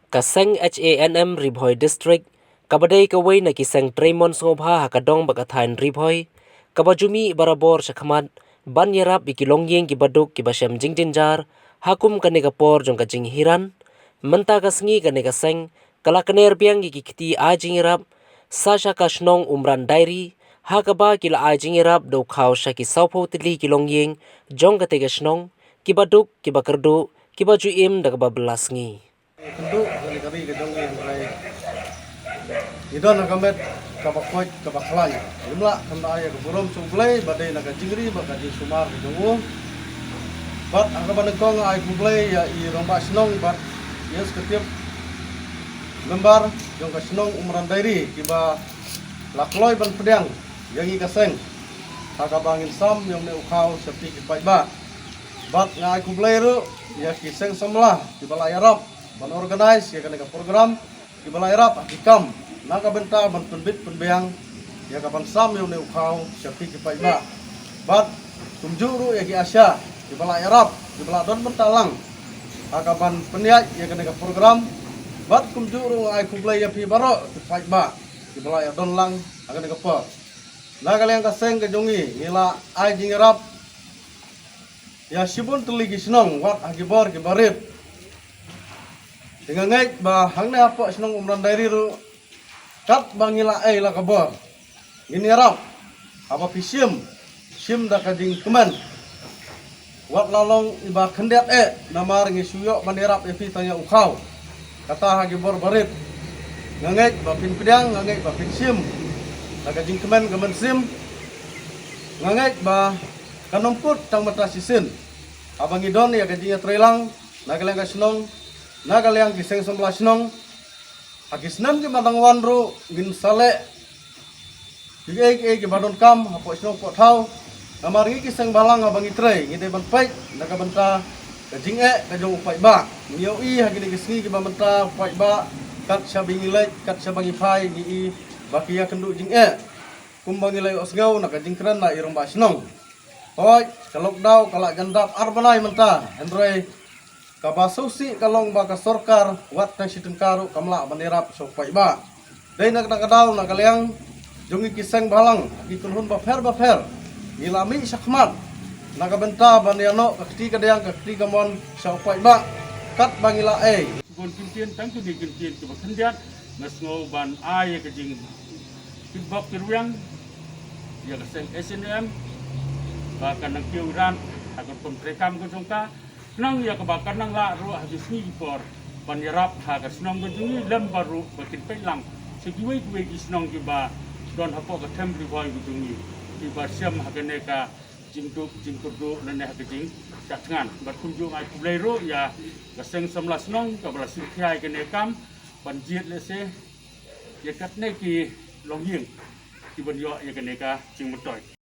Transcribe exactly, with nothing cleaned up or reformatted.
Ka seng H A N M Ri Bhoi District, kaba dei kawei na ki seng trei mon sngewbha ha ka dong bad ka thaiñ Ri Bhoi, kaba ju mih barabor shakhmat ban ïarap ïa ki longïing kiba duk kiba shem jingjynjar ha kum kane ka por jong ka jinghiran. Mynta ka sngi kane ka seng ka la kner biang ïa ki kti ai jingïarap sa sha ka shnong Umran Diary, ha kaba ki la ai jingïarap da u khaw sha ki sawphew tylli ki longïing jong katei ka shnong, kiba duk, kiba kyrduh, kiba ju im da kaba bylla sngi. Kynduh ïa kane ka ri ka jong ngi, hynrei ngi don ha ka met kaba koit kaba khlaiñ. Ngim lah kynda ïa ka burom sha U Blei ba dei na ka jingri bad ka jingsumar ka jong u. Bad ha kaba nyngkong ai khublei ïa i rangbah shnong bad i executive member jong ka shnong Umran Diary kiba la kloi ban pdiang ïa ngi ka seng ha kaba ngin sam ïa une u khaw sha phi ki paidbah. Bad nga ai khublei ruh ïa ki seng samla kiba la ïarap ban organize ïa kane ka program, kiba la ïarap ha ki kam na ka bynta ban pynbit pynbiang ïa ka ban sam ïa une u khaw sha phi ki paidbah. Bad kumjuh ruh ïa ki ASHA kiba la ïarap, kiba la don bynta lang ha ka ban pynïaid ïa kane ka program. Bad kumjuh ruh nga ai khublei ïa phi baroh ki paidbah kiba la ïadon lang ha kane ka por. Na ka liang ka seng ka jong ngi, ngi la ai jingïarap ïa shibun tylli ki shnong wat ha ki bor kiba rit. Te nga ngeit ba hangne hapoh shnong Umran Diary ruh, katba ngi la ei la ka bor, ngin ïarap. Haba phi shim, shim da ka jingkmen, wat la long iba khyndiat eh, namar ngi shu ïoh ban ïarap ïa phi tang ïa u khaw. Kata ha ki bor barit. Nga ngeit ba phin pdiang, nga ngeit ba phin shim da ka jingkmen ka mynsiem. Nga ngeit ba kan ym kut tang mynta shisien, haba ngi don ïa ka jingïatreilang na ka liang ka shnong, na ka liang ki seng samla shnong. Ha ki snem kiba dang wan ruh ngin sa leh kiei kiei kiba donkam hapoh shnong hapoh thaw. Namar ngi ki seng bhalang haba ngi trei, ngi dei ban peit na ka bynta ka jingeh ka jong u paidbah. Ngi ïohi ha kine ki sngi kiba mynta u paidbah, kat shaba ngi leit, kat shaba ngi phai, ngi i ba ki ïakynduh jingeh. Kumba ngi la ïohsngew na ka jingkren na i rangbah shnong, hooid, ka lockdown ka la jan dap ar bnai mynta, hynrei kaba sngewsih ka long ba ka sorkar wat tang shi tyngka ruh kam lah ban ïarap sha u paidbah. Dei na kata ka daw na ka liang jong ngi ki seng bhalang ha ki kynhun bapher bapher, ngi la mih shakhmat na ka bynta ban ïa noh ka kti kadiang ka kti kamon sha u paidbah katba ngi la ei. Bun kyntien, tang kine kyntien kiba khyndiat, nga sngew ban ai ïa ka jingkyrpad kyrwiang ïa ka seng H A N M ba kan nang kiew ïaid ha ka rukom treikam ka jong ka. Khnang ïa kaba kan nang lah ruh ha ki sngi ki por ban ïarap ha ka shnong ka jong ngi lem bad ruh ba kin peit lang sha kiwei kiwei ki shnong kiba don hapoh ka them Ri Bhoi ka jong ngi, kiba shem ha kane ka jingduk jingkyrduh lane ha ka jingshah thngan. Bad kumjuh nga ai khublei ruh ïa ka seng samla shnong kaba la sngewkhia ïa kane ka kam ban jied lehse ïa katne ki longïing kiban ïoh ïa kane ka jingmyntoi.